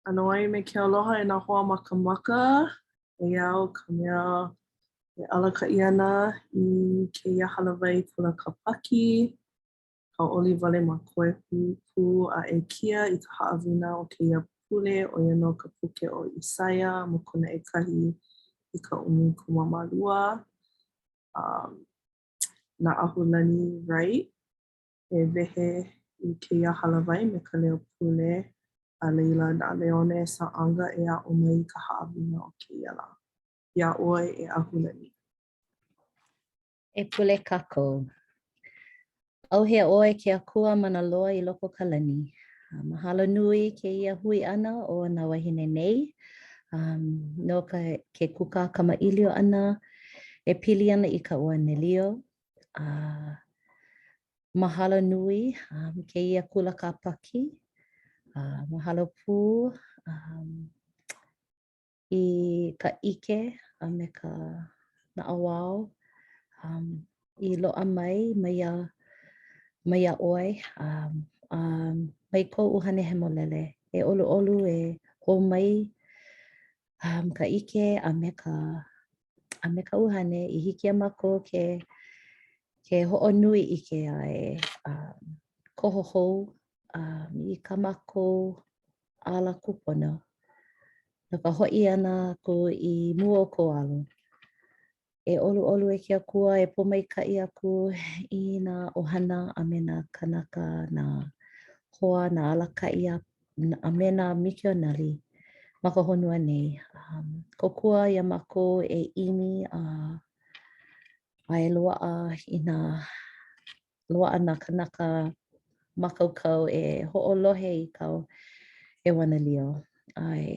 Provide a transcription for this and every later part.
ʻAnoʻai me ke aloha e nā hoa makamaka. Eia au ka mea e alakaʻi ana i kēia hālāwai kula Kāpaki. Hauʻoli wale mākou e hui pū a e kia i ka haʻawina o kēia pule, ʻo ia nō ka puke ʻo Isaia, mokuna ʻekahi i ka 12. Um, na ʻAhulani Wright e wehe i kēia hālāwai me ka leo pule, a laila na Leone Saʻanga e aʻo mai i ka haʻawina o kēia lā. Iā ʻoe e ʻAhulani. E pule kākou. ʻAuhea ʻoe ke Akua mana loa i loko o ka lani. Mahalo nui kēia hui ʻana o nā wāhine nei um, no ka, ke kūkā kamaʻilio ʻana e pili ana i ka ʻeuanelio. A mahalo nui um, kēia kula Kāpaki. Uh, mahalo pū um, i ka ʻike a me ka naʻauao um, i loaʻa mai maiā, maiā ʻoe um, um, mai kou ʻUhane Hemolele. E ʻoluʻolu e hō mai um, ka ʻike a me ka, a me ka ʻUhane i hiki iā mākou ke, ke hoʻonui ʻike a e um, koho hou um, i kā mākou ala kūpono no ka hoʻi ʻana aku i mua o kou alo. E ʻoluʻolu e ke Akua e pōmaikaʻi aku i nā ʻohana a me nā kānaka, nā hoa, nā alakaʻi a, a me nā mikionali ma ka honua nei. Um, kōkua iā mākou e ʻimi a, a e loaʻa i nā loaʻa nā kānaka mākaukau e hoʻolohe i kāu ʻeuanelio a e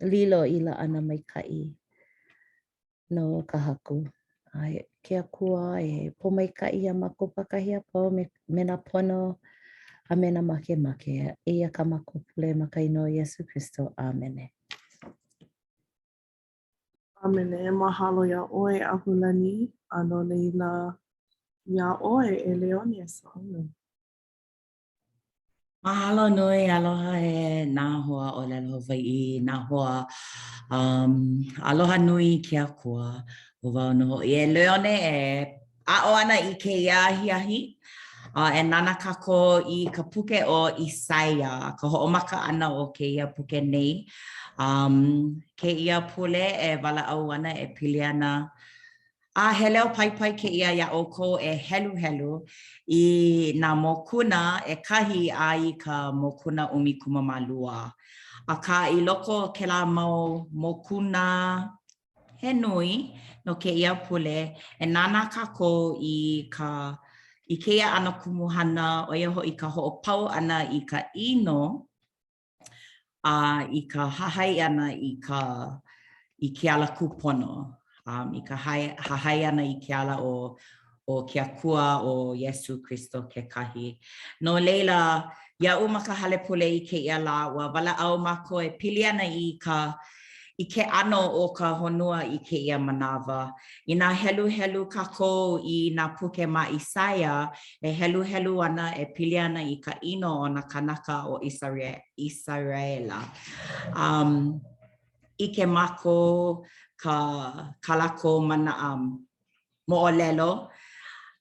lilo i laʻana maikaʻi no ka Haku. A e ke Akua e pōmaikaʻi iā mākou pākahi a pau me, me nā pono a me nā makemake. Eia kā mākou pule ma ka inoa o Iesū Kristo. ʻĀmene. ʻĀmene. Mahalo iā ʻoe, ʻAhulani, a no laila, iā ʻoe, e Leone Saʻanga. Mahalo nui, aloha e nā hoa ʻōlelo Hawaiʻi, nā hoa um, aloha nui ke Akua. ʻO wau nō hoʻi e Leone e aʻo ana i kēia ahiahi. A e nānā kākou i ka puke ʻo ʻIsaia, ka hoʻomaka ʻana o kēia puke nei. Um, kēia pule e walaʻau ana e pili ana A he leo paipai kēia iā ʻoukou e heluhelu i nā mokuna ʻekahi a i ka mokuna 12. Akā, i loko o kēlā mau mokuna he nui no kēia pule, e nānā kākou i ka i kēia ʻano kumuhana, ʻo ia hoʻi ka hoʻopau ʻana i ka ʻino a i ka hahai ʻana i ka i ke ala kūpono, um, i ka hahai ʻana i ke ala o o ke Akua ʻo Iesū Kristo kekahi. No laila, iaʻu ma ka hale pule i kēia lā, ua walaʻau mākou e pili ana i ka i ke ʻano o ka honua i kēia manawa. Inā heluhelu kākou i nā puke ma ʻIsaia, e heluhelu ana e pili ana i ka ʻino o nā kānaka o ʻIseraʻela. Um, ʻike mākou ka, kā lākou mana um, moʻolelo.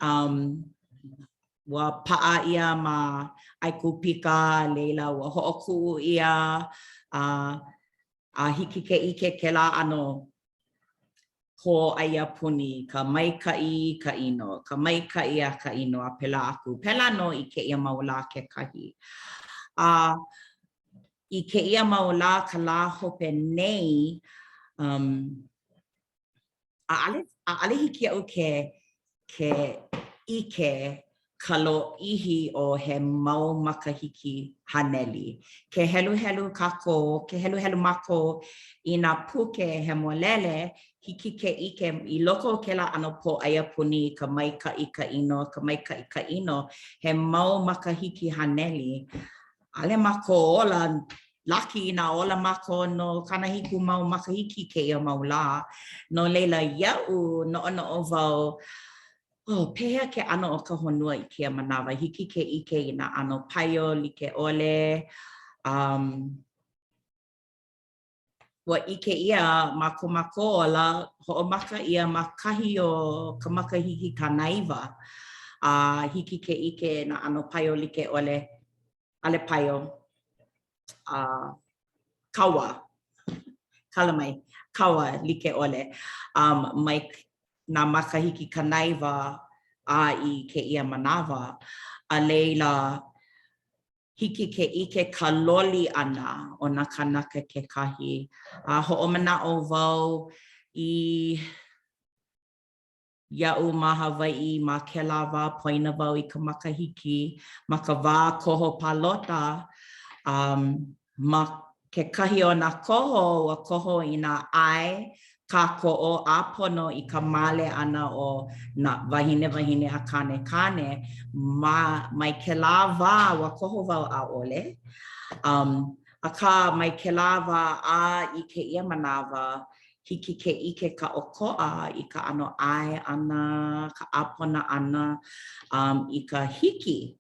Um, ua paʻa ʻia ma ʻAikupika, laila ua hoʻokuʻu ʻia, a, a hiki ke ʻike kēlā ʻano hōʻaiapuni, ka maikaʻi, ka ʻino, ka maikaʻi a ka ʻino, a pēlā aku. Pēlā nō i kēia mau lā kekahi. A i kēia mau lā, ka lā hope nei, um, ʻaʻale, ʻaʻale hiki iaʻu ke, ke ʻike ka lōʻihi o he mau makahiki haneli. Ke heluhelu kākou, ke heluhelu mākou i nā puke hemolele, hiki ke ʻike i loko o kēlā ʻano pōʻaiapuni ka maikaʻi ka ʻino, ka maikaʻi ka ʻino, he mau makahiki haneli. ʻAʻole mākou ola laki inā ola mākou no 70 mau makahiki kēia mau lā. No laila, iaʻu noʻonoʻo wau, oh, pehea ke ʻano o ka honua i kēia manawa? Hiki ke ʻike i nā ʻano paio like ʻole. Um. ua ʻike ʻia ma ko mākou ola, hoʻomaka ʻia ma kahi o ka makahiki 90, a hiki ke ʻike nā ʻano paio like ʻole, ʻaʻole paio, a kaua, kala mai, kaua like ʻole um, mai nā makahiki 90 a i kēia manawa. A laila, hiki ke ʻike ka loli ʻana o nā kānaka kekahi. A hoʻomanaʻo wau i iaʻu ma Hawaiʻi ma kēlā wā, poina wau i ka makahiki ma ka wā koho pālota, um, ma kekahi o nā koho, ua koho i nā ʻae kākoʻo ʻāpono i ka male ʻana o nā wahine wahine a kāne kāne ma mai kēlā wā ua koho wau ʻaʻole. Um, akā mai kēlā wā a i kēia manawa, hiki ke ʻike ka ʻokoʻa i ka ʻano ʻae ʻana, ka ʻāpona ʻana um, i ka hiki.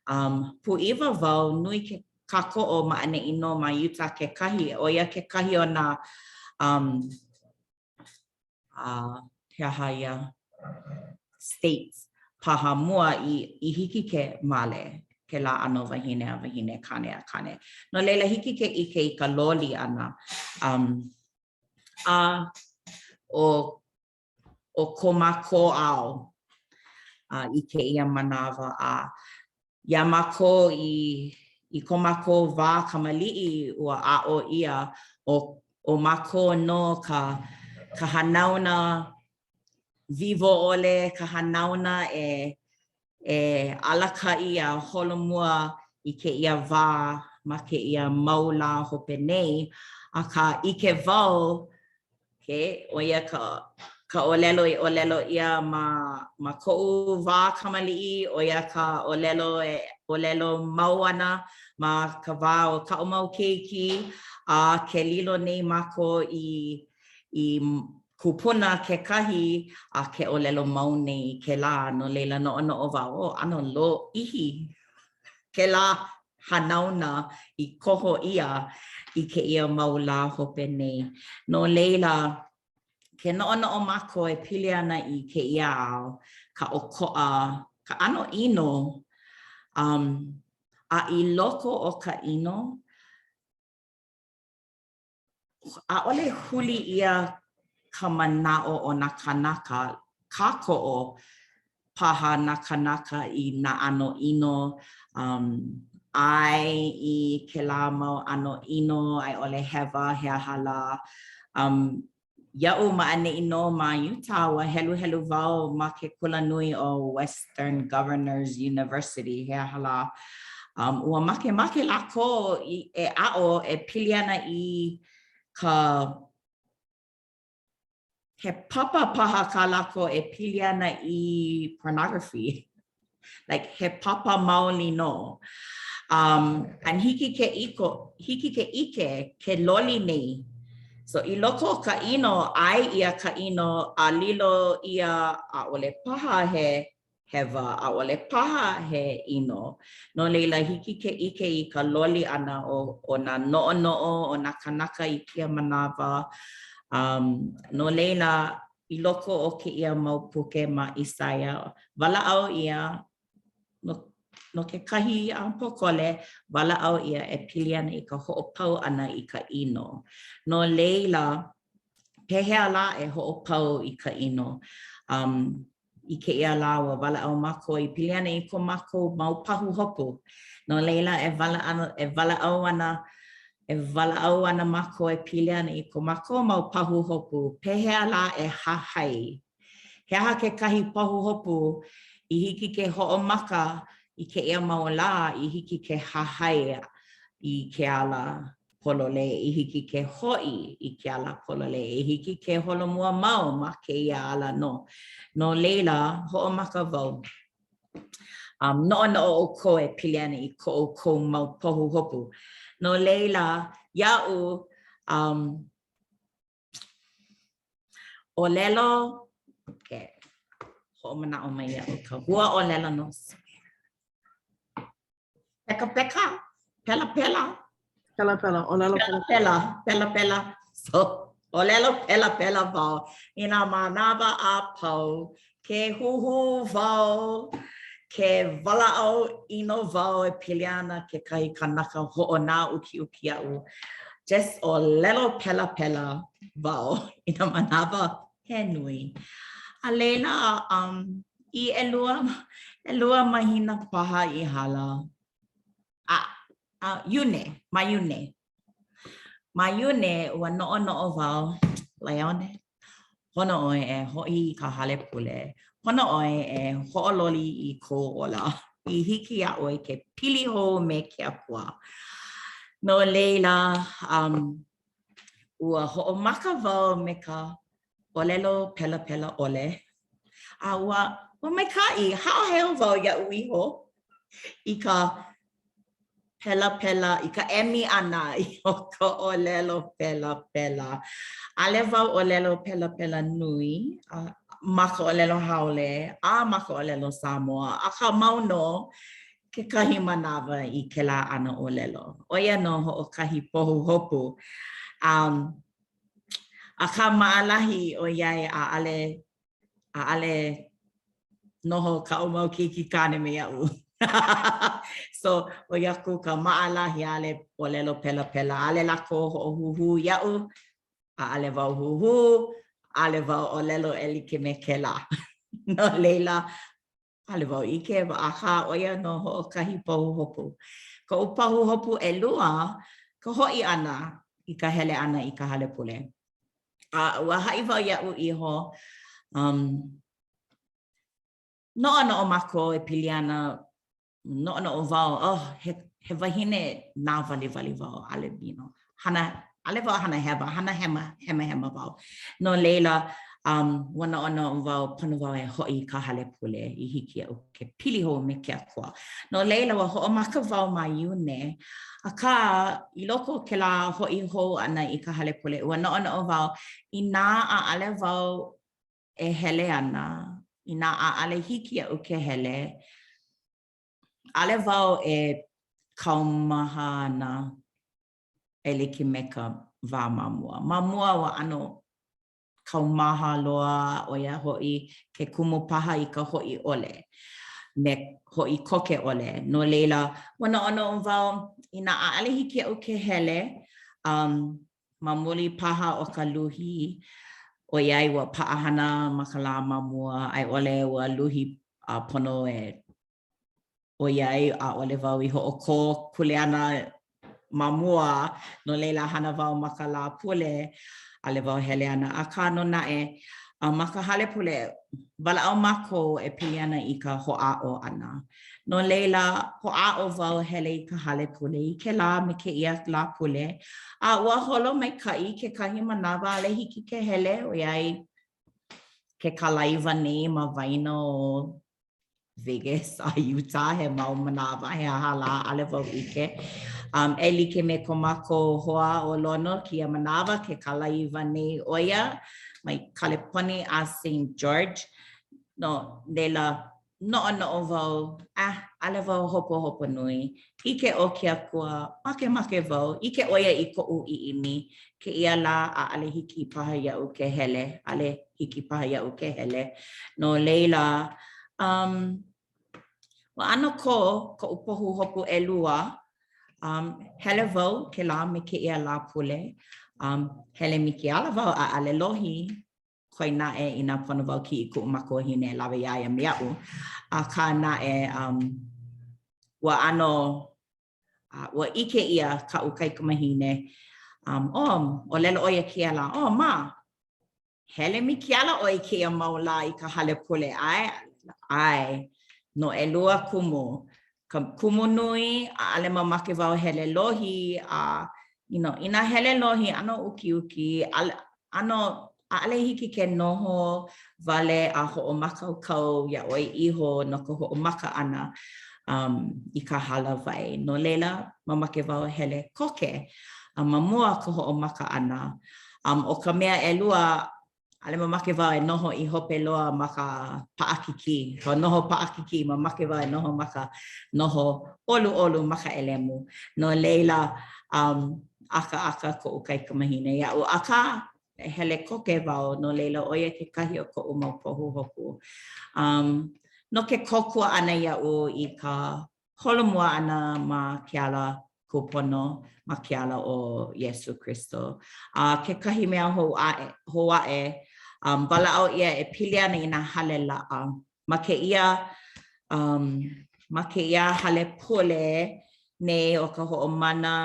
Um, pūʻiwa wau, nui ke kākoʻo ma ʻaneʻi nō ma Utah kekahi, ʻo ia kekahi o nā um, uh, he aha ia, states paha mua i, i hiki ke male kēlā ʻano wahine a wahine, kāne a kāne. No laila, hiki ke ʻike i ka loli ʻana. Um, a ʻo o ko mākou ao a i kēia manawa a iā mākou i i ko mākou wā kamaliʻi ua aʻo ʻia ʻo ʻo mākou nō ka ka hanauna wiwo ʻole, ka hanauna e e alakaʻi a holomua i kēia wā ma kēia mau lā hope nei, akā ʻike wau, okay, ʻo ia ka ka ʻōlelo i ʻōlelo ʻia ma ma koʻu wā kamaliʻi, ʻo ia ka ʻōlelo e ʻōlelo mau ana ma ka wā o kaʻu mau keiki, a ke lilo nei mākou i i kūpuna kekahi a ke ʻōlelo mau nei kēlā, no laila noʻonoʻo wau, oh, ʻano lōʻihi kēlā hanauna i koho ʻia i kēia mau lā hope nei. No laila, ke noʻonoʻo mākou e pili ana i kēia ao, ka ʻokoʻa, ka ʻano ʻino, um, a i loko o ka ʻino, ʻaʻole huli ʻia ka manaʻo o nā kānaka, kākoʻo paha nā kānaka i nā ʻano ʻino, um, ʻae i kēlā mau ʻano ʻino a i ʻole hewa, he aha lā. Um, iaʻu ma ʻaneʻi nō ma Utah, ua heluhelu wau ma ke kulanui o Western Governors University, he aha lā, um, ua makemake lākou i, e aʻo e pili ana i ka he papa paha kā lākou e pili ana i pornography. Like, he papa maoli nō. Um, and hiki ke iko, hiki ke ʻike ke loli nei. So, i loko o ka ʻino, ʻae ʻia ka ʻino a lilo ia ʻaʻole paha he hewa, ʻaʻole paha he ʻino. No laila, hiki ke ʻike i ka loli ʻana o, o nā noʻonoʻo o nā kānaka i kēia manawa. Um, no laila, i loko o kēia mau puke ma ʻIsaia, walaʻau ʻia no, no kekahi a pōkole, walaʻau ʻia e pili ana i ka hoʻopau ʻana i ka ʻino. No laila, pehea lā e hoʻopau i ka ʻino? Um, i kēia lā, ua walaʻau mākou e pili ana i ko mākou mau pahuhopu. No laila, e walaʻau, e walaʻau ana, e walaʻau ana mākou e pili ana i ko mākou mau pahuhopu, pehea lā e hahai? He aha kekahi pahuhopu i hiki ke hoʻomaka i kēia mau lā i hiki ke hahai i ke ala pololei, i hiki ke hoʻi i ke ala pololei, i hiki ke holomua mau ma kēia ala nō. No laila, hoʻomaka wau. Um, noʻonoʻo ʻoukou e pili ana i ko ʻoukou mau pahuhopu. No laila, iaʻu, um, ʻōlelo, okay, hoʻomanaʻo mai iaʻu ka hua ʻōlelo no Peka peka, pela pela. Pela pela, ʻōlelo pela pela. Pela pela. So, ʻōlelo pelapela wau i nā manawa a pau, ke huhū wau, ke walaʻau ʻino wau e pili ana kekahi kanaka hoʻonāukiuki iaʻu, just ʻōlelo pelapela wau i nā manawa he nui. A laila, um, i ʻelua, ʻelua mahina paha i hala, a, a, Iune, ma Iune, Ma Iune, ua noʻonoʻo wau, Leone, pono ʻoe e hoʻi i ka hale pule. Pono ʻoe e hoʻololi i kou ola i hiki iā ʻoe ke pili hou me ke Akua. No laila, um, ua hoʻomaka wau me ka ʻōlelo pelapela ʻole, a ua, ua maikaʻi, haʻaheo wau iaʻu iho i ka pelapela, i ka emi ʻana o ka ʻōlelo pelapela. ʻAʻole wau ʻōlelo pelapela nui ma ka ʻōlelo haole a ma ka ʻōlelo Sāmoa, akā mau nō kekahi manawa i kēlā ʻano ʻōlelo. ʻO ia nō hoʻokahi pahuhopu. Um, akā maʻalahi ʻoiai ʻaʻole ʻaʻole noho kaʻu mau keiki kāne me iaʻu. So, ʻoi aku ka maʻalahi ʻaʻole ʻōlelo pelapela, ʻaʻole lākou hoʻohuhū iaʻu, ʻaʻole wau huhū, ʻaʻole wau ʻōlelo e like me kēlā. No laila, ʻaʻole wau ʻike, akā ʻo ia nō hoʻokahi pahuhopu. Koʻu pahuhopu ʻelua, ka hoʻi ʻana i ka hele ʻana i ka hale pule. A ua haʻi wau iaʻu iho, um, noʻonoʻo mākou e pili ana, noʻonoʻo wau, oh, he, he wahine nāwaliwali wau, ʻaʻole, you know, hana, ʻaʻole wau hana hewa, hana hema, hemahema wau. No laila, um, ua noʻonoʻo wau, pono wau e hoʻi i ka hale pule i hiki iaʻu ke pili hou me ke Akua. No laila, ua hoʻomaka wau ma Iune, akā, i loko o kēlā hoʻi hou ʻana i ka hale pule, ua noʻonoʻo wau, inā ʻaʻole wau e hele ana, inā ʻaʻole hiki iaʻu ke hele, ʻaʻole wau e kaumaha ana e like me ka wā ma mua. Ma mua, ua ʻano kaumaha loa, ʻo ia hoʻi ke kumu paha i ka hoʻi ʻole, me hoʻi koke ʻole. No laila, ua noʻonoʻo wau, inā ʻaʻole hiki iaʻu ke hele, um, ma muli paha o ka luhi, ʻoiai ua paʻahana ma ka lā ma mua, a i ʻole ua luhi a pono e ʻoiai ʻaʻole wau i hoʻokō kuleana ma mua, no laila hana wau ma ka Lāpule, ʻaʻole wau hele ana. Akā nō naʻe, ma ka hale pule, walaʻau mākou e pili ana i ka hoʻāʻo ʻana. No laila, hoʻāʻo wau hele i ka hale pule i kēlā me kēia Lāpule, a ua holo maikaʻi kekahi manawa ʻaʻole hiki ke hele ʻoiai ke kalaiwa nei ma waena o Vegas a Utah he mau manawa he aha lā ʻaʻole wau ʻike. Um, e like me ko mākou hoa ʻo Lono kēia manawa ke kalaiwa nei ʻo ia mai Kaleponi a St. George. No laila, noʻonoʻo wau, ah, ʻaʻole wau hopohopo nui. ʻIke ʻo ke Akua, makemake wau, ʻike ʻo ia i koʻu ʻiʻini. Kēia lā, ʻaʻole hiki paha iaʻu ke hele, ʻaʻole hiki paha iaʻu ke hele. No laila, um, ua ʻano kō koʻu pahuhopu ʻelua, um, hele wau kēlā me kēia Lāpule, um, hele mikiʻala wau ʻaʻole lohi, koe naʻe inā pono wau kiʻi i kuʻu makuahine e lawe iā ia me aʻu. Akā naʻe, um, ua ʻano, uh, ua ʻike ʻia kaʻu kaikamahine, um, oh, ʻōlelo ʻo ia kēia lā, oh, ma, hele mikiʻala ʻoe i kēia mau lā i ka hale pule, ʻae? ʻAe, no ʻelua kumu. Ka kumu nui, ʻaʻole mamake wau hele lohi, a, you know, inā hele lohi, ʻano ukiuki, ʻano ʻaʻole hiki ke noho wale a hoʻomākaukau iā ʻoe iho no ka hoʻomaka ʻana um, i ka hālāwai. No laila, mamake wau hele koke a ma mua ka hoʻomaka ʻana. Um, ʻo ka mea ʻelua, ʻaʻole mamake wau e noho i hope loa ma ka paʻakikī, ka noho paʻakikī, mamake wau e noho ma ka noho ʻoluʻolu ma ka ʻelemu. No laila, um, ʻakaʻaka koʻu kaikamahine iaʻu, akā hele koke wau, no laila ʻo ia kekahi o koʻu mau pahuhopu. Um, no ke kōkua ʻana iaʻu i ka holomua ʻana ma ke ala kūpono, ma ke ala o Iesū Kristo. A kekahi mea hou aʻe, hou aʻe, um, walaʻau ʻia e pili ana i nā hale laʻa. Ma kēia, um, ma kēia hale pule nei o ka hoʻomana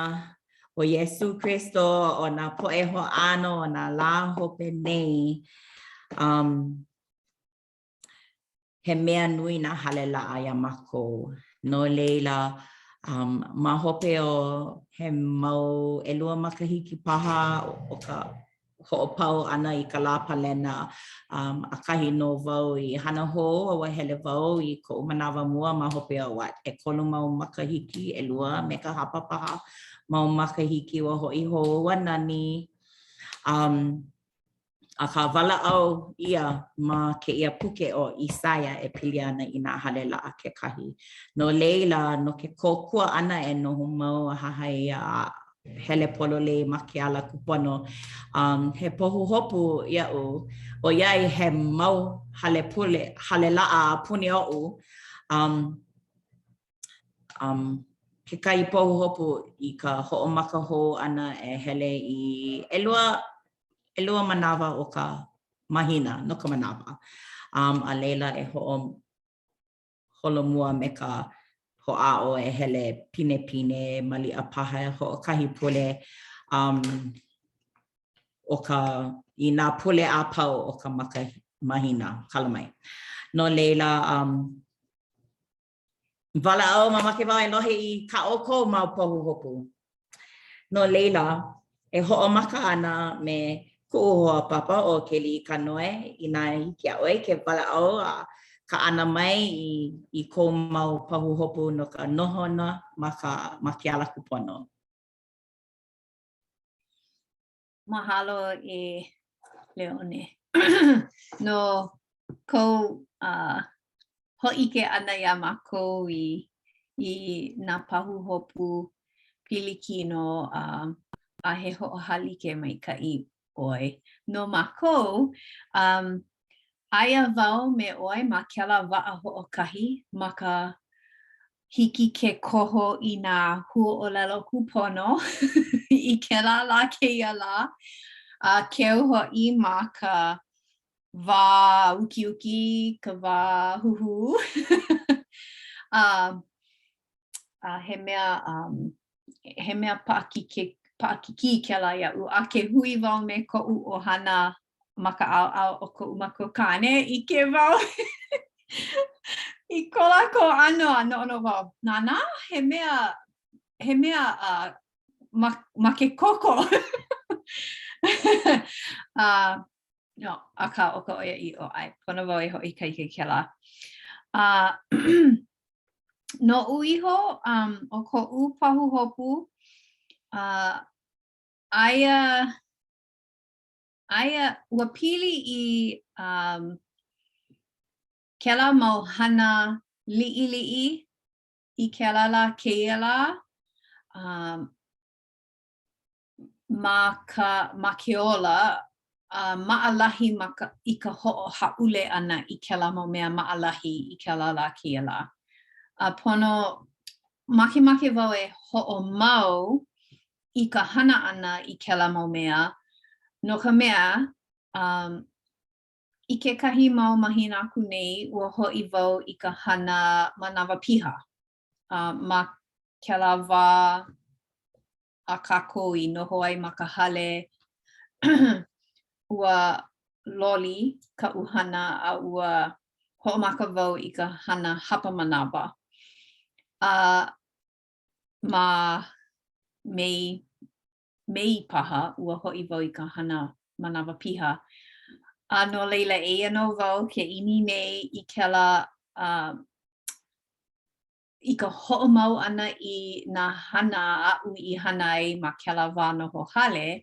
o Iesū Kristo, o nā poʻe hoʻāno o nā lā hope nei, um, he mea nui nā hale laʻa iā mākou. No laila, um, ma hope o he mau ʻelua makahiki paha o ka hoʻopau ʻana i ka lā palena, um, ʻakahi nō wau i hana hou a ua hele wau i koʻu manawa mua ma hope o what, ʻekolu mau makahiki, ʻelua me ka hapa paha mau makahiki, ua hoʻi hou, ua nani. Um, Akā, walaʻau ʻia ma kēia puke ʻo ʻIsaia e pili ana i nā hale laʻa kekahi. No laila, no ke kōkua ʻana e noho mau a hahai a hele pololei ma ke ala kūpono, um, he pahuhopu iaʻu, ʻoiai he mau hale pule, hale laʻa a puni oʻu, um, um, kekahi pahuhopu i ka hoʻomaka hou ʻana e hele i ʻelua ʻelua manawa o ka mahina no ka manawa. Um, a laila e hoʻoholomua me ka hoʻāʻo e hele pinepine, maliʻa paha hoʻokahi pule um, o ka, i nā pule a pau o ka maka, mahina kala mai. No laila, um, Walaʻau, mamake wau e lohe i kā ʻoukou mau pahuhopu. No laila, e hoʻomaka ana me kuʻu hoa papa ʻo Keliʻikanoe, inā hiki iā ʻoe ke walaʻau a kaʻana mai i, i kou mau pahuhopu no ka nohona ma ka ma ke ala kūpono. Mahalo e Leone no kou uh, hōʻike ʻana iā mākou i, i nā pahuhopu pilikino uh, a he hoʻohālike maikaʻi ʻoe. No mākou, um, aia wau me ʻoe ma kēlā waʻa hoʻokahi ma ka hiki ke koho i nā huaʻōlelo kūpono i kēlā lā kēia lā, a keu hoʻi ma ka wā ukiuki, ka wā huhū. a, a he mea, um, he mea paʻakikī, paʻakikī kēlā iaʻu. A ke hui wau me koʻu ʻohana ma ka ʻaoʻao o koʻu makuakāne, ʻike wau i ko lākou ʻano a noʻonoʻo wau, nānā, he mea, he mea uh, ma, ma ke koko. uh, no, akā, ʻo ka ʻoiaʻiʻo, ʻae, pono wau e hoʻoikaika i kēlā. Uh, noʻu iho, um, ʻo koʻu pahuhopu, uh, aia aia ua pili i um, kēlā mau hana liʻiliʻi i kēlā lā kēia lā um, ma ka ma ke ola a uh, maʻalahi ma ka, i ka hoʻohāʻule ʻana i kēlā mau mea maʻalahi i kēlā lā kēia lā. A pono makemake wau e hoʻomau i ka hana ʻana i kēlā mau mea, no ka mea, um, i kekahi mau mahina aku nei, ua hoʻi wau i ka hana manawa piha. Uh, ma kēlā wā a kākou i noho ai ma ka hale, ua loli kaʻu hana a ua hoʻomaka wau i ka hana hapa manawa. A ma Mei, Mei paha, ua hoʻi wau i ka hana manawa piha. A no laila, eia nō wau ke ʻimi nei i kēlā uh, i ka hoʻomau ʻana i nā hana aʻu i hana ai ma kēlā wā noho hale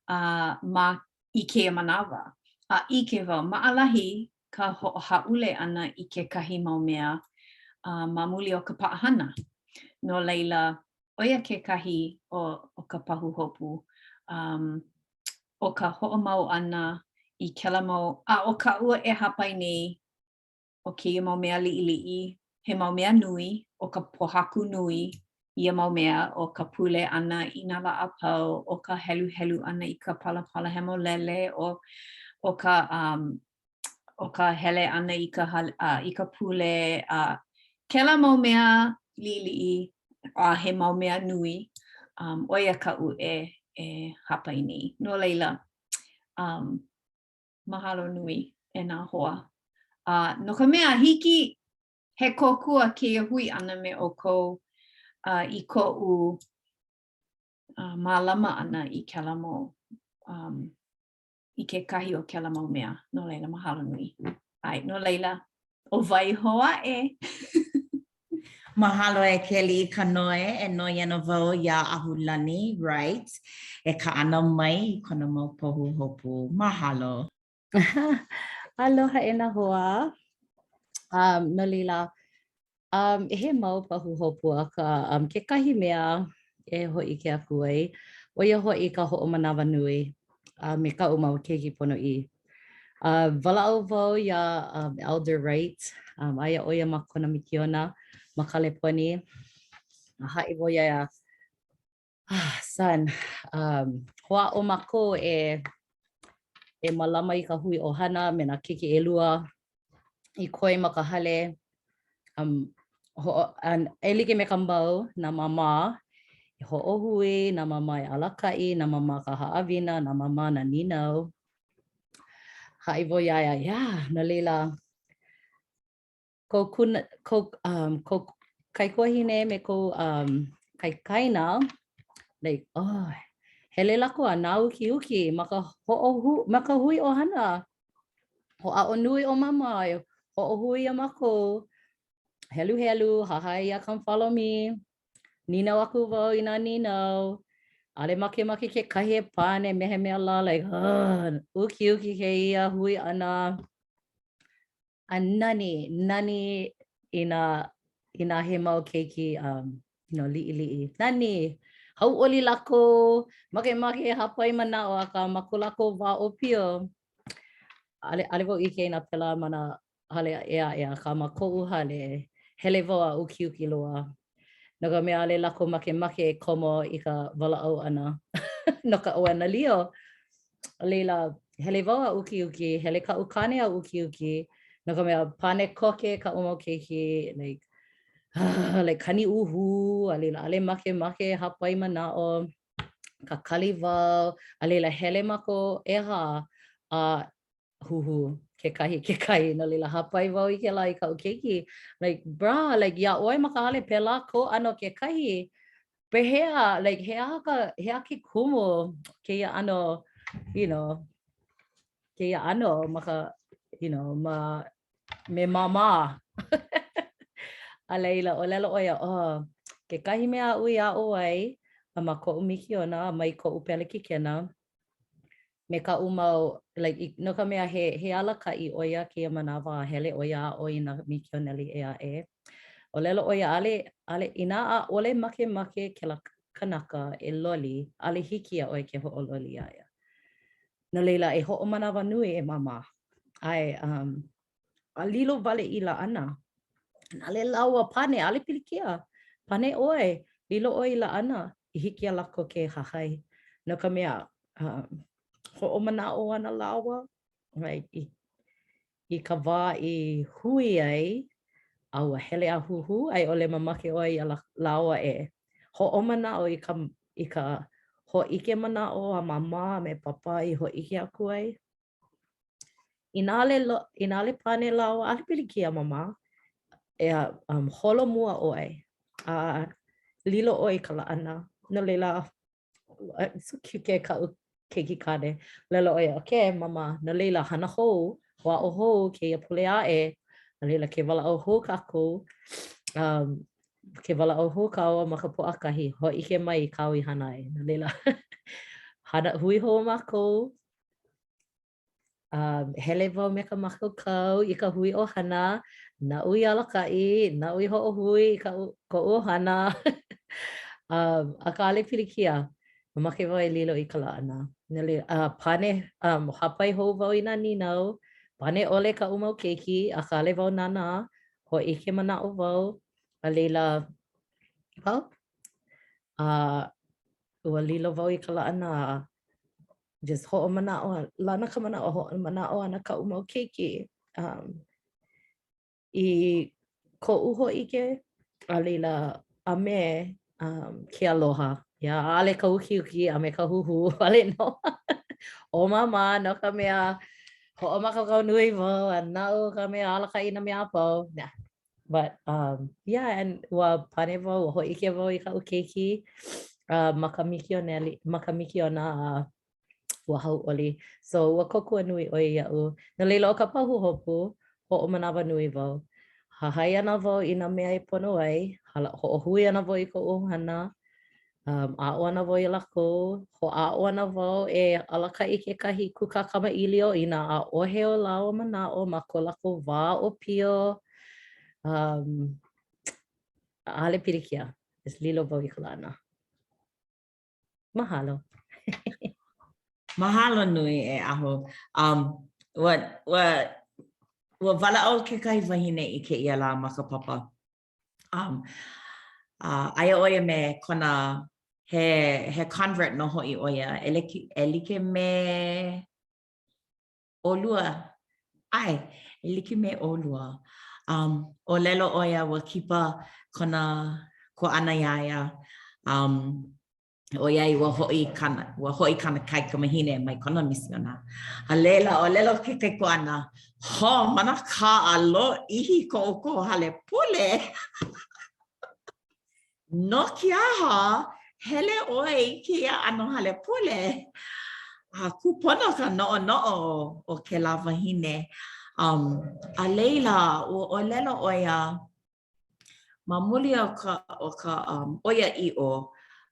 uh, ma i kēia manawa. A ʻike wau, maʻalahi ka hoʻohāʻule ʻana i kekahi mau mea uh, ma muli o ka paʻahana. No laila, ʻo ia kekahi o, o ka pahuhopu. Um, ʻo ka hoʻomau ʻana i kēlā mau, a ʻo kaʻu e hāpai nei, ʻo kēia mau mea liʻiliʻi, he mau mea nui, ʻo ka pōhaku nui ia mau mea, ʻo ka pule ʻana i nā lā a pau, ʻo ka heluhelu ʻana i ka palapala hemolele, ʻo, ʻo ka, um, ʻo ka hele ʻana i ka, uh, i ka pule, a uh, kēlā mau mea liʻiliʻi, a he mau mea nui, um, ʻo ia kaʻu e, e hāpai nei. No laila, um, mahalo nui e nā hoa. A uh, no ka mea, hiki he kōkua kēia hui ʻana me ʻoukou uh, i koʻu uh, mālama ʻana i kēlā mau, um, i kekahi o kēlā mau mea. No laila, mahalo nui. ʻAe, no laila, ʻo wai hou aʻe? Mahalo e Keliʻikanoe, e noi ana wau iā ʻAhulani Wright e kaʻana mai i kona mau pahuhopu. Mahalo. Aloha e nā hoa. Um, no laila, um, he mau pahuhopu akā um, kekahi mea e hōʻike aku ai, ʻo ia hoʻi ka hoʻomanawanui uh, me kaʻu mau keiki ponoʻī. Uh, walaʻau wau iā um, Elder Wright, um, aia ʻo ia ma kona mikiona ma Kaleponi. A haʻi wau iā ia, ah, son, um, hoʻāʻo mākou e, e mālama i ka hui ʻohana me nā keiki ʻelua i koe ma ka hale. Um, hoʻo, an, e like me ka mau, nā māmā e hoʻohui, nā māmā e alakaʻi, nā māmā ka haʻawina, nā māmā nā nīnau. Haʻi wau iā ia, yeah, no laila, kou, kuna, kou, um, kou kaikuahine me kou um, kaikaina, like, oh, hele lākou a nāukiuki ma ka hoʻohu, ma ka hui ʻohana. Hoʻāʻo nui ʻo māmā e hoʻohui iā mākou. Heluhelu, hahai iā Come Follow Me. Nīnau aku wau i nā nīnau. ʻAʻole makemake kekahi e pane me he mea lā, like, ugh, ukiuki kēia hui ʻana. A nani, nani inā, inā he mau keiki, um, you know, liʻiliʻi. Nani, hauʻoli lākou, makemake e hāpai manaʻo, akā ma ko lākou wā ʻōpio, ʻaʻole, ʻaʻole wau ʻike inā pēlā ma nā hale ʻē aʻe, akā ma koʻu hale, hele wau a ukiuki loa. No ka mea, ʻaʻole lākou makemake e komo i ka walaʻau ʻana no ka ʻauana lio. A laila, hele wau a ukiuki, hele kaʻu kāne a ukiuki, no ka mea, pane koke kaʻu mau keiki, like, ah, like kaniʻuhū, a laila, ʻaʻole makemake e hāpai manaʻo, kakali wau, a laila, hele mākou ʻehā, a huhū kekahi kekahi no laila hāpai wau i kēlā i kaʻu keiki like brah like iā ʻoe ma ka hale pēlā kou ʻano kekahi pehea like he aha ka he aha ke kumu kēia ʻano you know kēia ʻano ma ka you know ma me māmā a laila ʻōlelo ʻo ia oh kekahi mea aʻu i aʻo ai a ma koʻu mikiona mai koʻu pelekikena me kaʻu mau, like, no ka mea, he, he alakaʻi ʻo ia kēia manawa a hele ʻo ia aʻo i nā mikioneli ʻē aʻe. ʻŌlelo ʻo ia, ʻaʻole, ʻaʻole, inā ʻaʻole makemake kēlā kanaka e loli, ʻaʻole hiki iā ʻoe ke hoʻololi iā ia. No laila, e hoʻomanawanui e māmā. ʻAe, um, a lilo wale i laʻana. ʻAʻole lāua pane, ʻaʻole pilikia. Pane ʻoe, lilo ʻoe i laʻana i hiki iā lākou ke hahai. No ka mea, um, hoʻomanaʻo ana lāua like, i, i ka wā i hui ai, a ua hele a huhū, a i ʻole mamake ʻoe iā lāua e hoʻomanaʻo i ka, i ka hōʻike manaʻo a māmā a me pāpā i hōʻike aku ai. Inā ʻaʻole, inā ʻaʻole pane lāua, ʻaʻole pilikia māmā, e um, holo mua ʻoe, a lilo ʻoe i ka laʻana. No laila, so cute kaʻu keiki kāne. ʻŌlelo ʻo ia, okay, māmā, no laila, hana hou, hoʻāʻo hou kēia pule aʻe, a laila ke walaʻau hou kākou, um, ke walaʻau hou kāua ma ka Pōʻakahi, hōʻike mai i kāu i hana ai. No laila, hana, hui hou mākou, Um, hele wau me ka mākaukau i ka hui ʻohana, naʻu i alakaʻi, naʻu i hoʻohui i kaʻu, koʻu ʻohana. Um, akā ʻaʻole pilikia, mamake wau e lilo i ka laʻana. No laila, uh, pane, um, hāpai hou wau i nā nīnau, pane ʻole kaʻu mau keiki, akā ʻaʻole wau nānā, hōʻike manaʻo wau, a laila, well, uh, ua lilo wau i ka laʻana a just hoʻomanaʻo, lana ka manaʻo, hoʻomanaʻo ana kaʻu mau keiki. Um, i koʻu hōʻike, a laila, a me um, ke aloha. Yeah, ʻaʻole ka ukiuki a me ka huhū wale nō. ʻO māmā, no ka mea, hoʻomākaukau nui wau a naʻu ka mea alakaʻi i nā mea a pau. Nah. But, um, yeah, and ua pane wau, ua hōʻike wau i kaʻu keiki uh, ma ka mikioneli, ma ka mikiona a uh, ua hauʻoli. So, ua kōkua nui ʻo ia iaʻu. No laila, ʻo ka pahuhopu, hoʻomanawanui wau. Hahai ana wau i nā mea e pono ai, hala, hoʻohui ana wau i koʻu ʻohana, um, aʻo ana wau iā lākou, hoʻāʻo ana wau e alakaʻi kekahi kūkā kamaʻilio inā ʻaʻohe o lāua manaʻo ma ko lākou wā ʻōpio. Um, ʻaʻole pilikia, just lilo wau i ka laʻana. Mahalo. Mahalo nui e Ahu. Um, ua, ua, ua walaʻau kekahi wahine i kēia lā ma ka papa. Um, uh, aia ʻo ia me kona, he, he convert nō hoʻi ʻo ia, e like, e like me ʻolua, ʻae, e like me ʻolua. Um, ʻōlelo ʻo ia ua kipa kona kuaʻana iā ia, um, ʻoiai ua hoʻi kana, ua hoʻi kana kaikamahine mai kona misiona. A laila, ʻōlelo ke kaikuaʻana, Hō, manakā a lōʻihi ko ʻoukou hale pule. No ke aha hele ʻoe i kēia ʻano hale pule? A kūpono ka noʻonoʻo o kēlā wahine. Um, a laila, ua ʻōlelo ʻo ia, ma muli o ka, o ka um, ʻoiaʻiʻo,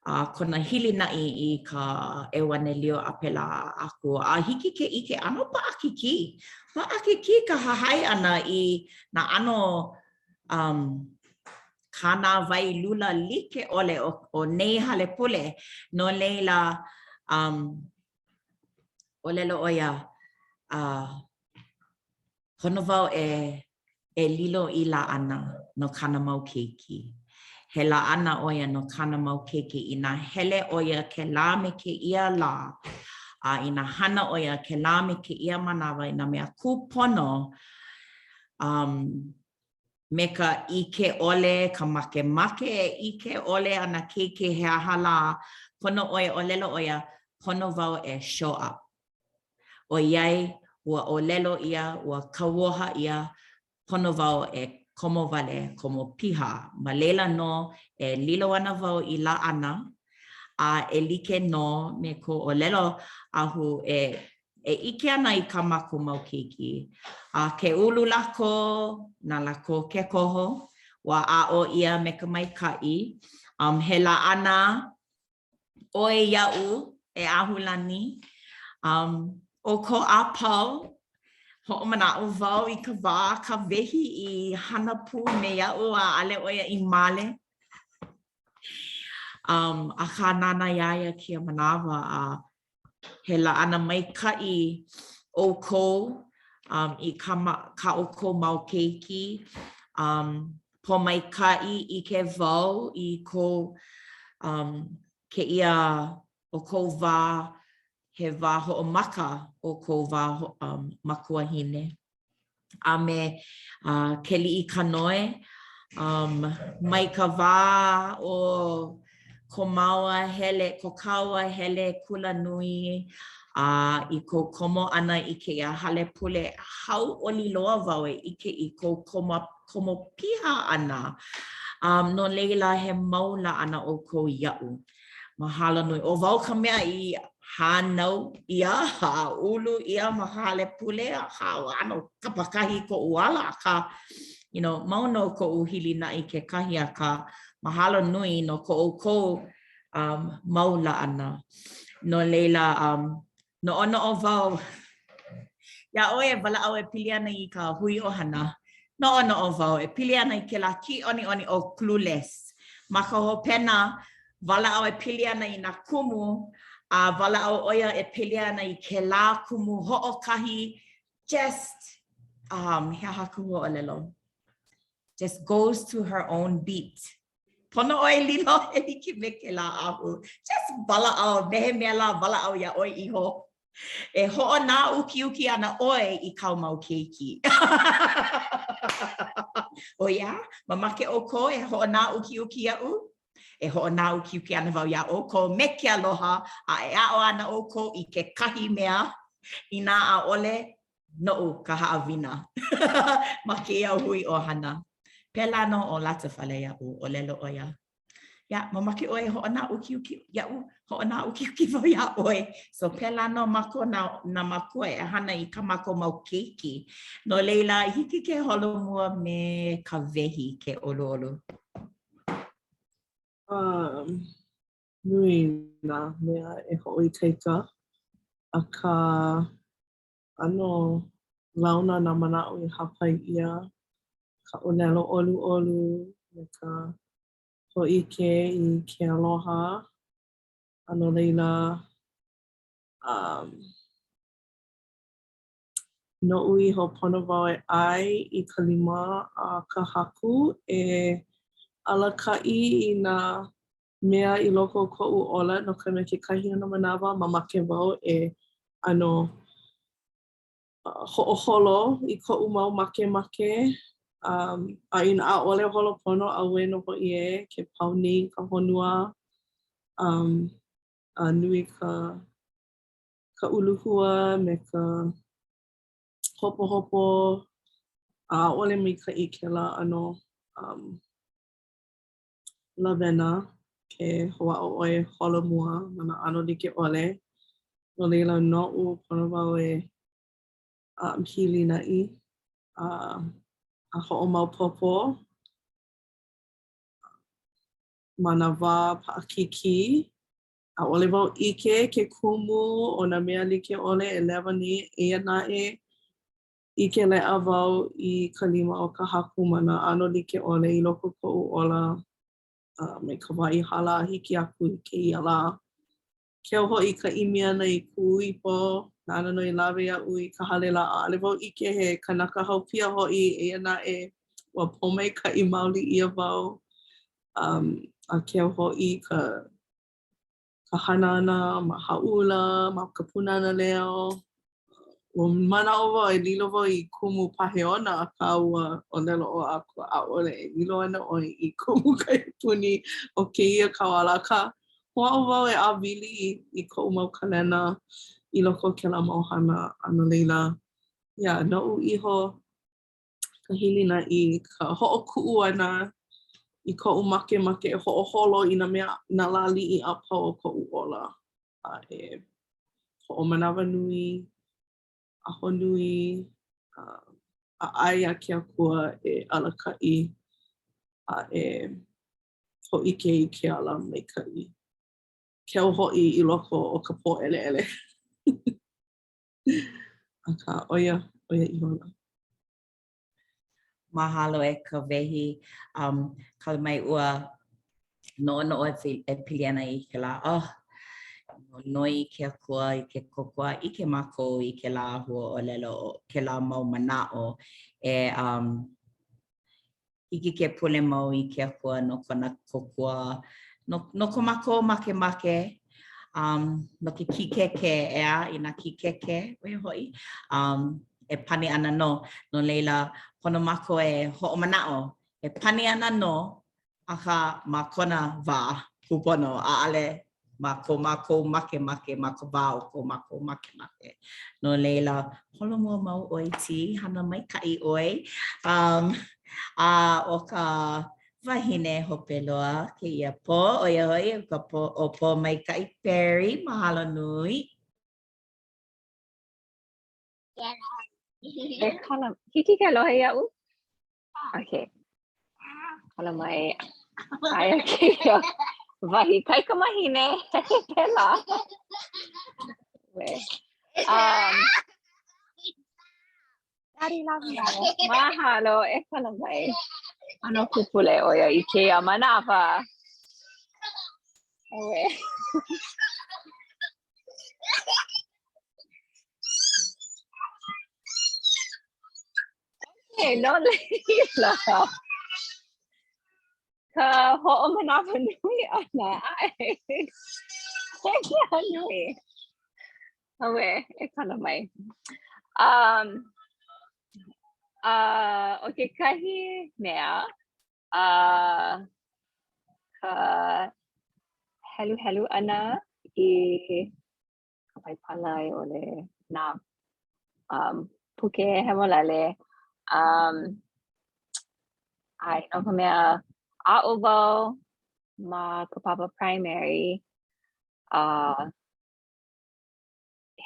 a kona hilinaʻi i ka ʻeuanelio a pēlā aku, a hiki ke ʻike ʻano paʻakikī. Paʻakikī ka hahai ʻana i nā ʻano um, kānāwai lula like ʻole o, o nei hale pule. No laila, um, ʻōlelo ʻo ia, uh, pono wau e, e lilo i laʻana no kāna mau keiki. He laʻana ʻo ia no kāna mau keiki inā hele ʻo ia kēlā me kēia lā, a inā hana ʻo ia kēlā me kēia manawa i nā mea kūpono, um, me ka ʻike ʻole, ka makemake e ʻike ʻole a nā keiki he aha lā, pono ʻo ia, ʻōlelo ʻo ia, pono wau e show up. ʻOiai, ua ʻōlelo ʻia, ua kauoha ʻia, pono wau e komo wale, komo piha. Ma laila nō e lilo ana wau i laʻana, a e like nō me kou ʻōlelo Ahu e e ʻike ana i kā mākou mau keiki, a ke ulu lākou, na lākou ke koho, ua aʻo ʻia me ka maikaʻi. Um, he laʻana ʻoe iaʻu e Ahulani. Um, ʻoukou a pau, hoʻomanaʻo wau i ka wā a Kawehi i hana pū me iaʻu a ʻaʻole ʻo ia i male. Um, akā nānā iā ia kēia manawa a he laʻana maikaʻi ʻoukou um, i kā, kā ʻoukou mau keiki. Um, pōmaikaʻi ʻike wau i kou um, kēia o kou wā, he wā hoʻomaka o kou wā um, makuahine. a me uh, Keliʻikanoe um, mai ka wā o ko māua hele, ko kāua hele kula nui a i kou komo ʻana i kēia hale pule, hauʻoli loa wau e ʻike i kou komo, komo piha ʻana. Um, no laila, he mau laʻana ʻoukou iaʻu. Mahalo nui. ʻO wau ka mea i hānau ʻia a ulu ʻia ma ka hale pule, akā ua ʻano kapakahi koʻu ala, akā, you know, mau nō koʻu hilinaʻi kekahi, akā, mahalo nui no ko ʻoukou um, mau laʻana. No laila, um, noʻonoʻo wau, iā ʻoe e walaʻau e pili ana i ka hui ʻohana, noʻonoʻo wau e pili ana i kēlā kīʻoniʻoni ʻo Clueless. Ma ka hopena, Walaʻau e pili ana i nā kumu, a walaʻau ʻo ia e pili ana i kēlā kumu hoʻokahi just, um, he aha ka huaʻōlelo? Just goes to her own beat. Pono ʻoe lilo e like me kēlā ʻahu. Just walaʻau, me he mea lā walaʻau iā ʻoe iho. E hoʻonāukiuki ana ʻoe i kāu mau keiki. ʻO ia, mamake ʻoukou e hoʻonāukiuki iaʻu? E hoʻonāukiuki ana wau iā ʻoukou me ke aloha, a e aʻo ana ʻoukou i kekahi mea, inā ʻaʻole, noʻu ka haʻawina ma kēia hui ʻohana. Pēlā nō ʻo Latafale iaʻu, ʻōlelo ʻo ia. Yeah, mamake ʻoe e hoʻonāukiuki iaʻu, hoʻonāukiuki wau iā ʻoe. So pēlā nō mākou nā, nā mākua e hana i kā mākou mau keiki. No laila, hiki ke holomua me Kawehi ke ʻoluʻolu. Um, nui nā mea e hoʻoikaika, akā ʻano launa nā manaʻo i hāpai ʻia, ka ʻōlelo ʻoluʻolu me ka hōʻike i ke aloha, a no laila, um, noʻu iho pono wau e ʻae i ka lima a ka Haku e alakaʻi i nā mea i loko o koʻu ola, no ka mea kekahi o nā manawa mamake wau e ʻano hoʻoholo i koʻu mau makemake, um, a inā ʻaʻole holo pono, auē nō hoʻi ē, ke pau nei ka honua, um, a nui ka, ka uluhua me ka hopohopo, a ʻaʻole maikaʻi kēlā ʻano um, lawena ke hoʻāʻo ʻoe e holomua ma nā ʻano like ʻole. No laila, noʻu, pono wau e um, hilinaʻi a, a hoʻomaopopo ma nā wā paʻakikī. ʻAʻole wau ʻike ke kumu o nā mea like ʻole e lewa nei, eia naʻe, ʻike leʻa wau i ka lima o ka Haku ma nā ʻano like ʻole i loko o koʻu ola uh, mai ka wā i hala a hiki aku i kēia lā. Keu hoʻi ka ʻimi ʻana i kuʻu ipo, nāna nō i lawe iaʻu i ka hale lā. ʻAʻole wau ʻike he kanaka haupia hoʻi, eia naʻe, ua pōmaikaʻi maoli ʻia wau. Um, a keu hoʻi ka ka hana ʻana ma Hauʻula, ma ka Pūnana Leo. Ua manaʻo wau e lilo wau i kumu pāheona, akā ua ʻōlelo ʻo Akua, ʻaʻole e lilo ana ʻoe i kumu kaiapuni o kēia kau ala. Akā, hoʻāʻo wau e ʻāwili i koʻu mau kalena i loko o kēlā mau hana, a no laila, yeah, noʻu iho, ka hilinaʻi, ka hoʻokuʻu ʻana i koʻu makemake e hoʻoholo i nā mea, nā lāliʻi a pau o koʻu ola. A e hoʻomanawanui, ahonui, a, a ʻae iā ke Akua e alakaʻi a e hōʻike i ke ala maikaʻi. Keu hoʻi i loko o ka pōʻeleʻele. Akā, ʻo ia, ʻo ia ihola. Mahalo e Kawehi. Um, kala mai ua noʻonoʻo e, e pili ana i kēlā, oh, noi i ke Akua i ke kōkua ʻike mākou i kēlā huaʻōlelo, kēlā mau manaʻo e um, hiki ke pule mau i ke Akua no kona kōkua, no, no ko mākou makemake, um, no ke kīkēkē, ʻeā, i nā kīkēkē, ʻo ia hoʻi, um, e pane ana nō. No laila, pono mākou e hoʻomanaʻo, e pane ana nō, akā ma kona wā kūpono, ʻaʻole ma ko mākou makemake, ma ka wā o ko mākou makemake. No laila, holomua mau ʻoe, Tī, hana maikaʻi ʻoe. Um, a ʻo ka wahine hope loa kēia pō, ʻo ia hoʻi, ka pō, ʻo Pōmaikaʻi Perry, mahalo nui. E kala, hiki ke lohe iaʻu? Okay. Kala mai. Aia kēia wahi kaikamahine pēlā. Um, Daddy love you. Mahalo e kala mai. ʻAno pupule ʻo ia i kēia manawa. Auē. Okay, no laila. Ka hoʻomanawanui ʻana. ʻAe. He mea nui. Auē, e kala mai. Um, uh, ʻo kekahi mea, uh, ka heluhelu ʻana i ka Paipala a i ʻole nā um, puke hemolele. Um, ʻae, no ka mea, aʻo wau ma ka papa primary, a uh,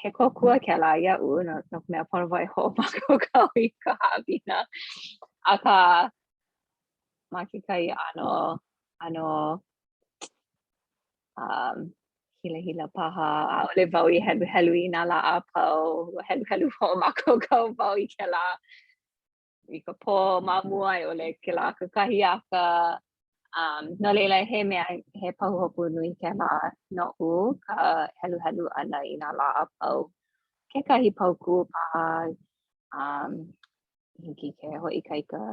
he kōkua kēlā iaʻu no, no ka mea pono wau e hoʻomākaukau i ka haʻawina. Akā, ma kekahi ʻano, ʻano um, hilahila paha, ʻaʻole wau i heluhelu i nā lā a pau, ua heluhelu hoʻomākaukau wau i kēlā i ka pō ma mua a i ʻole kēlā kakahiaka. Um, no laila, he mea, he pahuhopu nui kēlā noʻu, ka heluhelu ʻana i nā lā a pau. Kekahi paukū paha, um, hiki ke hoʻoikaika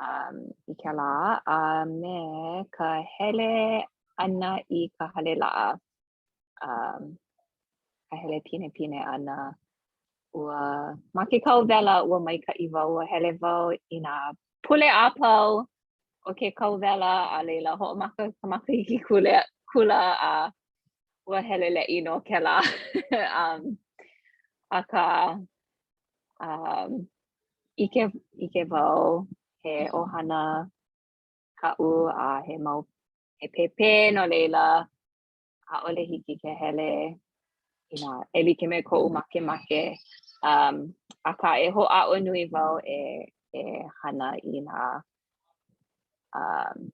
um, i kēlā, a me ka hele ʻana i ka hale laʻa. Um, ka hele pinepine ʻana. Ua, ma ke kau wela, ua maikaʻi wau, ua hele wau i nā pule a pau o ke kau wela, a laila hoʻomaka ka makahiki kula, kula a ua heleleʻi nō kēlā. um, akā, um, ʻike, ʻike wau he ʻohana kaʻu a he mau he pēpē no laila ʻaʻole hiki ke hele i nā e like me koʻu makemake. Um, akā e hoʻāʻo nui wau e e hana i nā um,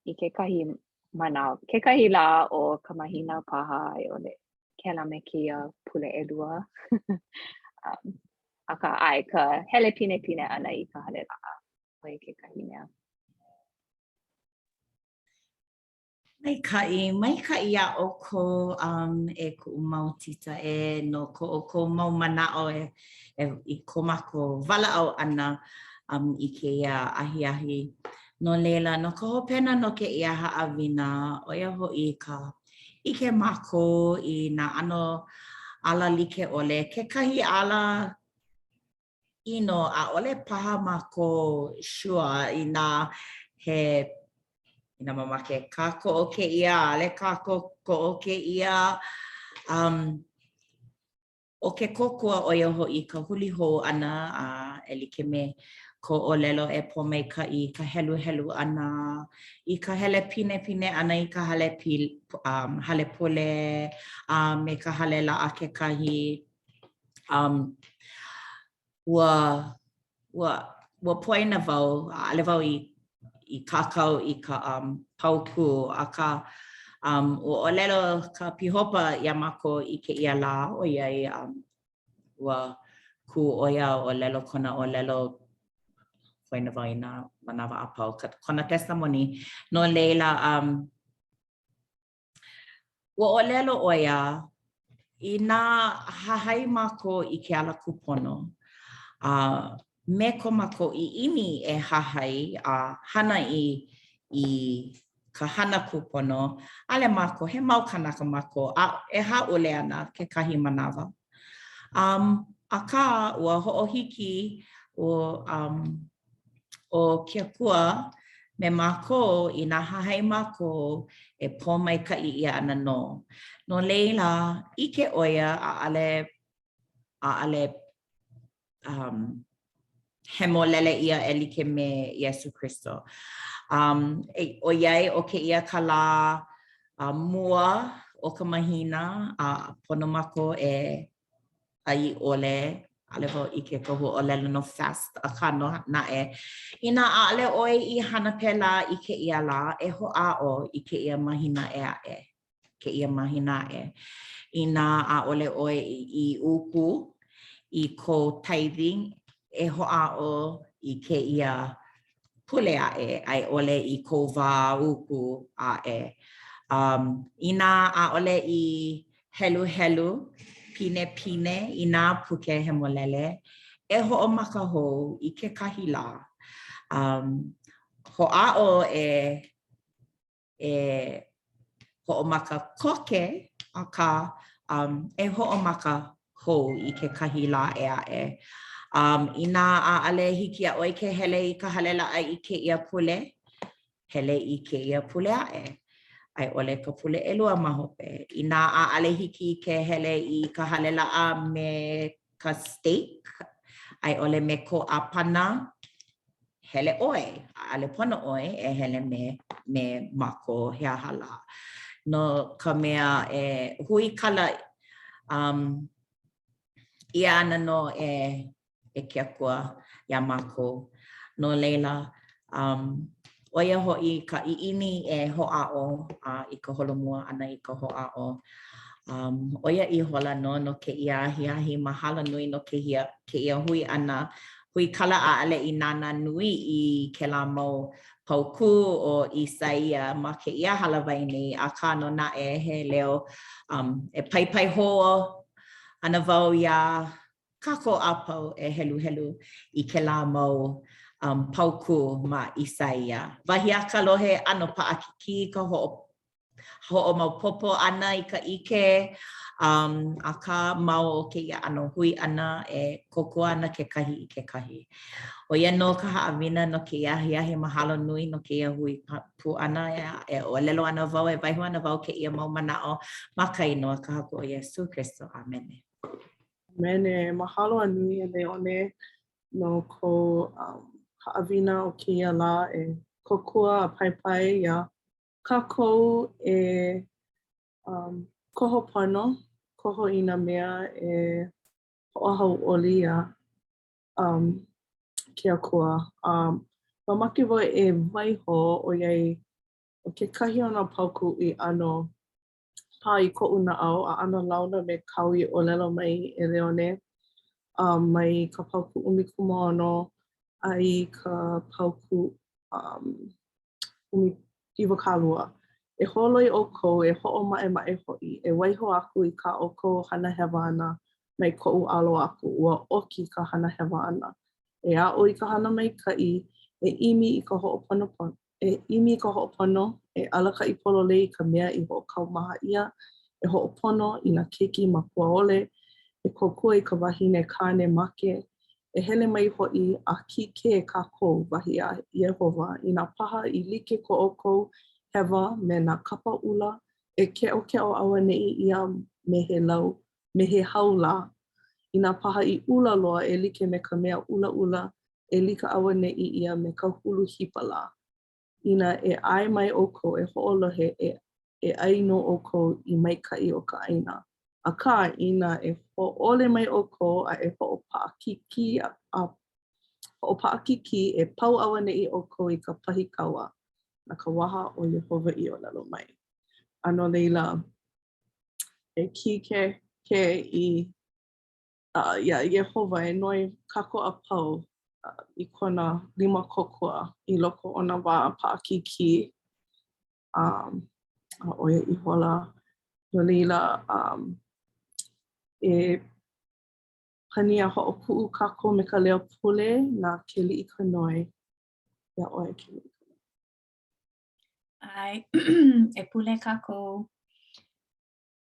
i kekahi manawa, kekahi lā o ka mahina paha a i ʻole kēlā me kēia pule ʻelua. um, akā, ʻae, ka hele pinepine ʻana i ka hale laʻa, ʻo ia kekahi mea. Maikaʻi, maikaʻi iā ʻoukou um, e kuʻu mau tita e no ko ʻoukou mau manaʻo e, e, i ko mākou walaʻau ʻana um, i kēia ahiahi. No laila, no ka hopena no kēia haʻawina, ʻo ia hoʻi ka ʻike mākou i nā ʻano ala like ʻole, kekahi ala ʻino, ʻaʻole paha mākou sure inā he inā mamake kākoʻo kēia, ʻaʻole kākoʻo kēia. Um, ʻo ke kōkua ʻo ia hoʻi ka huli hou ʻana a e like me kou ʻōlelo e Pōmaikaʻi, ka heluhelu ʻana, i ka hele pinepine ʻana i ka hale pil, um, hale pule a me ka hale laʻa kekahi. Um, ua, ua, ua poina wau, ʻaʻole wau i, i kākau i ka um, paukū, akā um, ua ʻōlelo ka pīhopa iā mākou i kēia lā, ʻoiai um, ua kū ʻo ia a ʻōlelo kona ʻōlelo poina wau i nā manawa a pau, kona testimony. No laila, um, Ua ʻōlelo ʻo ia, inā hahai mākou i ke ala kūpono, a me ko mākou ʻiʻini e hahai a hana i i ka hana kūpono, ʻaʻole mākou, he mau kānaka mākou, a e hāʻule ana kekahi manawa. Um, akā, ua hoʻohiki ʻo um, ʻo ke Akua me mākou, inā hahai mākou, e pōmaikaʻi ʻia ana nō. No laila, ʻike ʻo ia ʻaʻole, ʻaʻole um, hemolele ia e like me Iesū Kristo. Um, e, ʻoiai ʻo kēia ka lā uh, mua o ka mahina, a pono mākou e a i ʻole, ʻaʻole wau ʻike ka huaʻōlelo no fast, akā nō naʻe, inā ʻaʻole ʻoe i hana pēlā i kēia lā, e hoʻāʻo i kēia mahina ʻē aʻe, kēia mahina aʻe. Inā ʻaʻole ʻoe i uku i kou tithing, e hoʻāʻo i kēia pule aʻe a i ʻole i kou wā uku aʻe. Um, inā ʻaʻole i heluhelu pinepine i nā puke hemolele, e hoʻomaka hou i kekahi lā. Um, hoʻāʻo e e hoʻomaka koke, akā um, e hoʻomaka hou i kekahi lā ʻē aʻe. Um, inā ʻaʻole hiki iā ʻoe ke hele i ka hale laʻa i kēia pule, hele i kēia pule aʻe, a i ʻole ka pule ʻelua ma hope. Inā ʻaʻole hiki ke hele i ka hale laʻa me ka stake, a i ʻole me kou ʻāpana, hele ʻoe, ʻaʻole pono ʻoe e hele me, me mākou, he aha lā. No ka mea e huikala um, ʻia ana nō e, e ke Akua iā mākou. No laila, um, ʻo ia hoʻi ka ʻiʻini e hoʻāʻo uh, i ka holomua ʻana i ka hoʻāʻo. Um, ʻo ia ihola nō no kēia ahiahi. Mahalo nui no kēia, kēia hui ʻana. Huikala ʻaʻole i nānā nui i kēlā mau paukū o ʻIsaia ma kēia hālāwai nei, akā nō naʻe he leo um, e paipai hou ana wau iā kākou a pau e heluhelu i kēlā mau um, paukū ma ʻIsaia. Wahi a ka lohe, ʻano paʻakikī ka hoʻo hoʻomaopopo ʻana i ka ʻike, um, akā ma o kēia ʻano hui ʻana e kōkua ana kekahi i kekahi. ʻO ia nō ka haʻawina no kēia ahiahi mahalo nui no kēia hui pū ʻana e ʻōlelo ana wau, e waiho ana wau kēia mau manaʻo ma ka inoa ka Haku ʻo Iesū Kristo. ʻĀmene. ʻĀmene. Mahalo a nui e Leone no kou um, haʻawina o kēia lā e kōkua a paipai iā kākou e um, koho pono, koho i nā mea e hoʻohauʻoli iā um, ke Akua. Um, mamake wau e waiho ʻoiai ʻo kekahi o nā paukū i ʻano pā i koʻu naʻau a ʻano launa me kāu i ʻōlelo mai e Leone um, mai ka paukū 16 a i ka paukū um, 20. E holoi ʻoukou, e hoʻomaʻemaʻe hoʻi, e waiho aku i kā ʻoukou hana hewa ʻana mai koʻu alo aku, ua oki ka hana hewa ʻana. E aʻo i ka hana maikaʻi, e ʻimi i ka hoʻoponopono, e ʻimi i ka hoʻopono, e alakaʻi pololei i ka mea i hoʻokaumaha ʻia, e hoʻopono i nā keiki makua ʻole, e kōkua i ka wahine kāne make, E hele mai hoʻi a kīkē kākou, wahi a Iēhova, inā paha i like ko ʻoukou hewa me nā kapa ʻula, e keʻokeʻo auaneʻi ia me he lau, me he hau lā. Inā paha i ʻula loa e like me ka mea ʻulaʻula, e lika auaneʻi ia me ka hulu hipa lā. Inā e ʻae mai ʻoukou e hoʻolohe, e e ʻai nō ʻoukou i maikaʻi o ka ʻāina. Akā, inā e hōʻole mai ʻoukou a e hoʻopaʻakikī a hoʻopaʻakikī, e pau auaneʻi ʻoukou i ka pahi kaua, na ka waha o Iēhova i ʻōlelo mai. A no laila, e kīkēkē i uh, iā Iēhova e noi kākou a pau uh, i kona lima kōkua i loko o nā wā paʻakikī. Um, a ʻo ia ihola. No laila, um, e pani a hoʻokuʻu kākou me ka leo pule na Keliʻikanoe. Iā ʻoe, Keliʻikanoe. ʻAe, e pule kākou.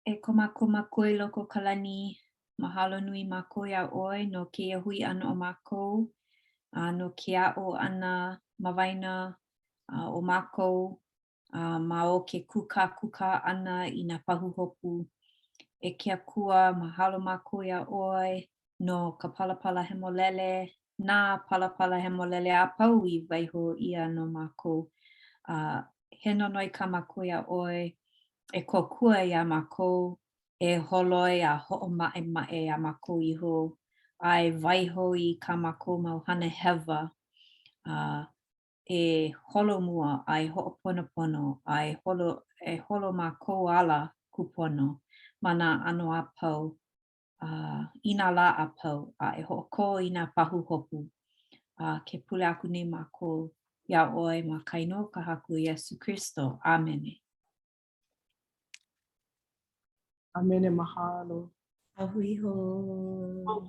E ko mākou Makua i loko o ka lani, mahalo nui mākou iā ʻoe no kēia hui ʻana o mākou, a no ke aʻo ʻana ma waena o mākou, a ma o ke kūkākūkā ʻana i nā pahuhopu. E ke Akua, mahalo mākou iā ʻoe no ka Palapala Hemolele, nā Palapala Hemolele a pau i waiho ʻia no mākou. A he nonoi kā mākou iā ʻoe e kōkua iā mākou e holoi a hoʻomaʻemaʻe iā mākou iho, a e waiho i kā mākou mau hana hewa, a e holomua a e hoʻoponopono a e holo e holo ma kou ala kūpono ma nā ʻano a pau, a i nā lā a pau, a e hoʻokō i nā pahuhopu. A ke pule aku nei mākou iā ʻoe ma ka inoa o ka Haku Iesū Kristo. ʻĀmene. ʻĀmene, mahalo. A hui hou.